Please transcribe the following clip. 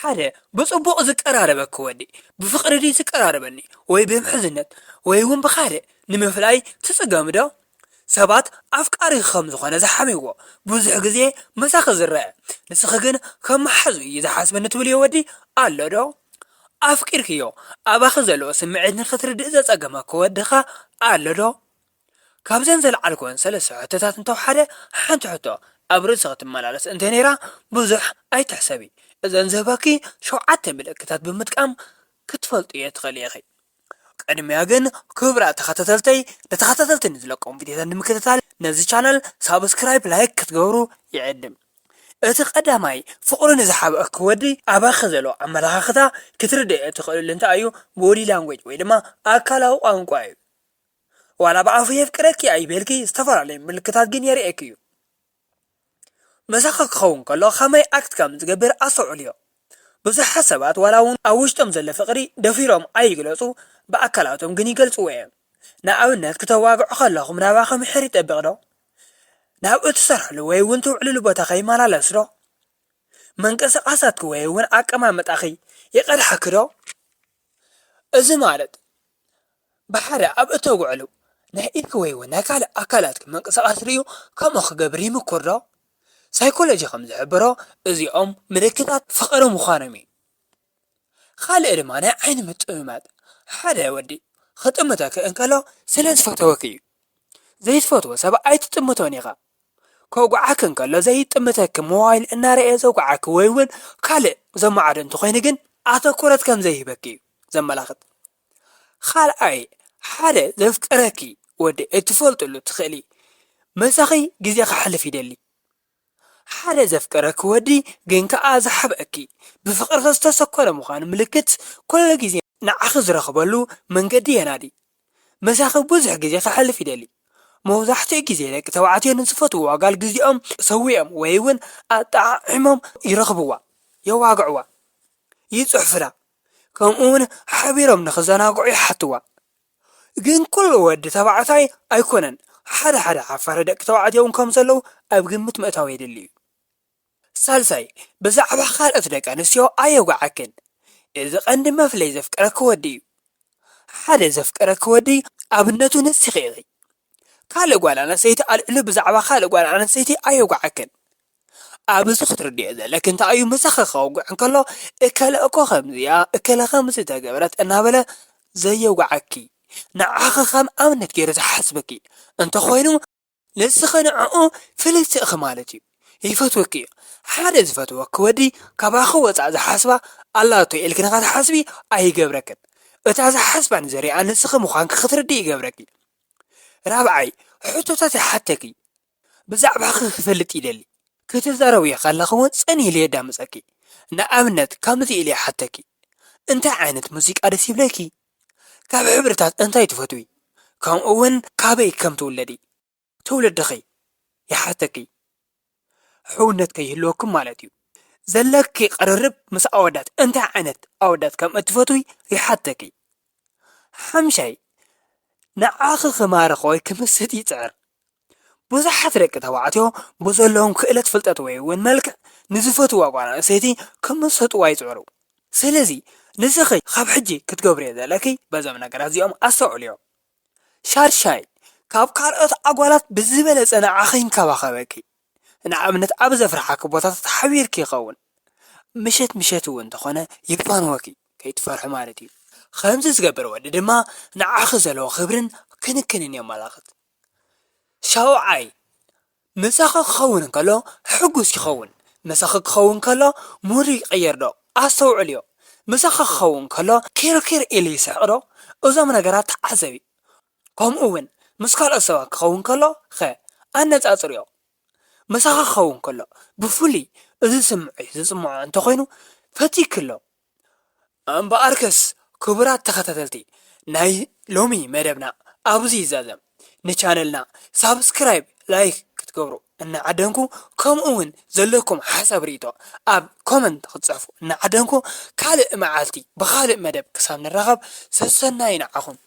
ሓደ ብጽቡቕ ዝቀራረበኪ ወዲ ብፍቕሪ ድዩ ዝቀራረበኒ ወይ ብምሕዝነት ወይ እውን ብኻልእ ንምፍላይ ትጽገሚ ዶ? ሰባት ኣፍቃሪኺ ከም ዝኾነ ዝሓምይዎ ብዙሕ ግዜ ምሳኺ ዝረአ፣ ንስኺ ግን ከም መሓዙ እዩ ዝሓስበኒ ትብልዮ ወዲ ኣሎ ዶ? ኣፍቂርክዮ ኣባኺ ዘለዎ ስምዒት ንኽትርድእ ዘጸገመኪ ወድኻ ኣሎ ዶ? ካብዘን ዘልዓልክወን ሰለስተ ሕቶታት እንተወሓደ ሓንቲ ሕቶ ኣብ ርእስኺ ትመላለስ እንተነይራ ብዙሕ ኣይትሕሰቢ። እዘን ዝህበኪ ሸውዓተ ምልክታት ብምጥቃም ክትፈልጥዮ ትኽእሊ ኢኺ። ቅድሚያ ግን ክቡራት ተኸታተልተይ፣ ንተኸታተልቲ ንዝለቆም ቪድዮታት ንምክትታል ነዚ ቻነል ሳብስክራይብ፣ ላይክ ክትገብሩ ይዕድም። እቲ ቀዳማይ ፍቕሩ ንዝሓበእኪ ወዲ ኣባኺ ዘሎ ኣመለኻኽታ ክትርድእ ትኽእልሉ እንታይ እዩ? ቦዲ ላንጉጅ ወይ ድማ ኣካላዊ ቋንቋ እዩ። ዋላ ብኣፉ የፍቅረኪ ኣይበልኪ፣ ዝተፈላለዩ ምልክታት ግን የርእየኪ እዩ። ምሳኺ ክኸውን ከሎ ከመይ ኣክት ከም ዝገብር ኣስተውዕልዮ። ብዙሓት ሰባት ዋላ እውን ኣብ ውሽጦም ዘሎ ፍቕሪ ደፊሮም ኣይግለጹ፣ ብኣካላቶም ግን ይገልጽዎ እዮም። ንኣብነት ክተዋግዑ ከለኹም ናባኺ ምሒር ይጠብቕ ዶ? ናብ እትሰርሕሉ ወይ እውን ትውዕልሉ ቦታ ከይመላለስ ዶ? ምንቅስቓሳትኪ ወይ እውን ኣቀማምጣኺ ይቐድሓኪ ዶ? እዚ ማለት ብሓደ ኣብ እተውዕሉ ናይ ኢድኪ ወይ እውን ናይ ካልእ ኣካላትኪ ምንቅስቓስ ርእዩ ከምኡ ክገብር ይምኩር ዶ? ሳይኮሎጂ ከም ዝሕብሮ እዚኦም ምልክታት ፍቕሪ ምዃኖም እዩ። ካልእ ድማ ናይ ዓይኒ ምጥምማት። ሓደ ወዲ ክጥምተኪ እንከሎ ስለ ዝፈተወኪ እዩ። ዘይትፈትዎ ሰብ ኣይትጥምቶን ኢኻ። ከውግዓኪ እንከሎ ዘይጥምተኪ ሞባይል እናረኣየ ዘውግዓኪ ወይ እውን ካልእ ዘማዕዶ እንተኾይኑ ግን ኣተኩረት ከም ዘይህበኪ እዩ ዘመላኽት። ካልኣይ ሓደ ዘፍቅረኪ ወዲ እትፈልጥሉ ትኽእሊ ምሳኺ ግዜ ከሕልፍ ይደሊ። ሓደ ዘፍቅረኪ ወዲ ግን ከኣ ዝሓብአኪ ብፍቕርኺ ዝተሰኮረ ምዃኑ ምልክት ኩሉ ግዜ ንዓኺ ዝረኽበሉ መንገዲ የናዲ። ምሳኺ ብዙሕ ግዜ ከሕልፍ ይደሊ። መብዛሕትኡ ግዜ ደቂ ተባዕትዮ ንዝፈትውዋ ጓል ግዜኦም ሰዊኦም ወይ እውን ኣጠዓዒሞም ይረኽብዋ፣ የዋግዕዋ፣ ይጽሕፉላ፣ ከምኡ እውን ሓቢሮም ንኽዘናግዑ ይሓትዋ። ግን ኩሉ ወዲ ተባዕታይ ኣይኮነን። ሓደ ሓደ ሓፋሪ ደቂ ተባዕትዮ እውን ከም ዘለዉ ኣብ ግምት ምእታው የድሊ እዩ። ሳልሳይ ብዛዕባ ካልኦት ደቂ ኣንስትዮ ኣየውግዓክን። እዚ ቀንዲ መፍለይ ዘፍቅረኪ ወዲ እዩ። ሓደ ዘፍቅረኪ ወዲ ኣብነቱ ንስኺ ኢኺ። ካልእ ጓል ኣንስተይቲ ኣልዕሉ ብዛዕባ ካልእ ጓል ኣንስተይቲ ኣየውግዓክን። ኣብዚ ክትርድዮ ዘለኪ እንታይ እዩ? ምሳኺ ከውግዕ እንከሎ እከለ እኮ ከምዚኣ እከለ ከምዚ ተገበረት እናበለ ዘየውግዓኪ፣ ንዓኺ ከም ኣብነት ገይሩ ዝሓስበኪ እንተኾይኑ ንስኺ ንዕኡ ፍልይቲ ኢኺ ማለት እዩ። ይፈትወኪ እዩ። ሓደ ዝፈትወኪ ወዲ ካባኺ ወፃእ ዝሓስባ ኣላቶ ኢልኪ ንኸትሓስቢ ኣይገብረክን። እታ ዝሓስባ ንዘሪኣ ንስኺ ምዃንኪ ክትርድእ ይገብረኪ። ራብዓይ ሕቶታት ይሓተኪ። ብዛዕባኺ ክፈልጥ ይደሊ። ክትዛረብዮ ከለኺ እውን ጽን ኢሉ የዳምጸኪ። ንኣብነት ከምዚ ኢሉ ይሓተኪ፣ እንታይ ዓይነት ሙዚቃ ደስ ይብለኪ? ካብ ሕብርታት እንታይ ትፈትዊ? ከምኡ እውን ካበይ ከም ትውለዲ? ትውልድኺ ይሓተኪ። ሕውነት ከይህልወኩም ማለት እዩ። ዘለኪ ቅርርብ ምስ ኣወዳት እንታይ ዓይነት ኣወዳት ከም እትፈትዊ ይሓተኪ። ሓምሻይ ንዓኺ ክማርኽ ወይ ክምስጥ ይጽዕር። ብዙሓት ደቂ ተባዕትዮ ብዘለዎም ክእለት ፍልጠት ወይ እውን መልክዕ ንዝፈትዋ ጓል ኣንስተይቲ ክምስጥዋ ይጽዕሩ። ስለዚ ንስኺ ካብ ሕጂ ክትገብርዮ ዘለኪ በዞም ነገራት እዚኦም ኣስተውዕልዮ። ሻድሻይ ካብ ካልኦት ኣጓላት ብዝበለጸ ንዓኺ ይንከባኸበኪ። ንኣብነት ኣብ ዘፍርሓኪ ቦታታት ሓቢርኪ ይኸውን። ምሸት ምሸት እውን እንተኾነ ይፋንወኪ፣ ከይትፈርሒ ማለት እዩ። ከምዚ ዝገብር ወዲ ድማ ንዓኺ ዘለዎ ክብርን ክንክንን የመላኽት። ሻውዓይ ምሳኺ ክኸውን እንከሎ ሕጉስ ይኸውን። ምሳኺ ክኸውን ከሎ ሙዱ ይቕየር ዶ? ኣስተውዕልዮ። ምሳኺ ክኸውን ከሎ ኪርኪር ኢሉ ይስሕቕ ዶ? እዞም ነገራት ተዓዘቢ። ከምኡ እውን ምስ ካልኦት ሰባት ክኸውን ከሎ ኸ ኣነጻጽርዮ። ምሳኻ ክኸውን ከሎ ብፍሉይ እዚ ስምዒት ዝጽምዖ እንተኾይኑ ፈቲክሎ። እምበኣርከስ ክቡራት ተኸታተልቲ ናይ ሎሚ መደብና ኣብዚ ይዛዘም። ንቻነልና ሳብስክራይብ፣ ላይክ ክትገብሩ እናዓደንኩ ከምኡ እውን ዘለኩም ሓሳብ ርኢቶ ኣብ ኮመንት ክትጽሕፉ እናዓደንኩ ካልእ መዓልቲ ብኻልእ መደብ ክሳብ ንራኸብ ሰሰናይ ንዓኹም።